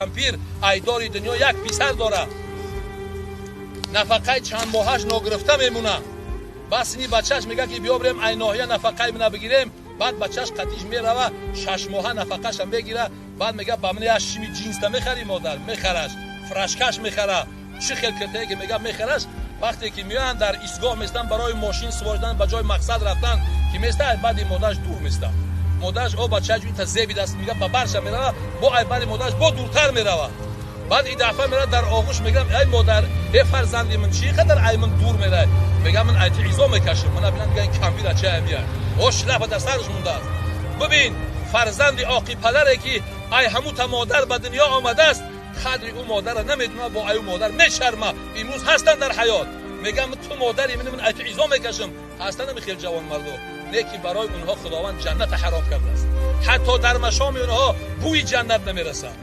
Кампир айдори дунё як писар дора, нафақаи чанд моҳаш ногирифта мемона. Бас ини бачаш мега, ки биё бирем, ай ноҳия нафақаи мина бигирем. Баъд бачаш қатиш мерава, 6 моҳа нафақаша мегира. Баъд мега: «Ба ман як шими ҷинста мехарӣ, модар?» Мехараш, фуражкаш мехара, чӣ хел киртае ки мега, мехараш. Вақте ки меоянд, дар истгоҳ местан, барои мошин сувор шудан, ба ҷои мақсад рафтан ки места, ай баъди модараш дур места. Модараш: «О, бачаҷу, ита зеби даст», мега, ба барша мерава, бо ай баъди модараш бо дуртар мерава. Баъд и дафъа мера, дар оғӯш мегирам: «Ай модар, э фарзанди ман, чӣ қадар ай ман дур мерай?» Мега: «Ман ай ти изо мекашам». Мана бинам, мега, ин камбира ча мия, о шляпа дар сараш мондааст. Бибин, фарзанди оқи падаре ки ай ҳамута модар ба дунё омадааст, қадри ӯ модарра намедонад, бо ай ӯ модар мешарма. Имрӯз ҳастанд дар ҳаёт, мегам: «Ту модари ман, ман ай ту изо мекашам». Ҳастанд ами хел ҷавонмардо, не ки барои онҳо Худованд ҷанната ҳаром кардааст, ҳатто дар машоми онҳо бӯи ҷаннат намерасад.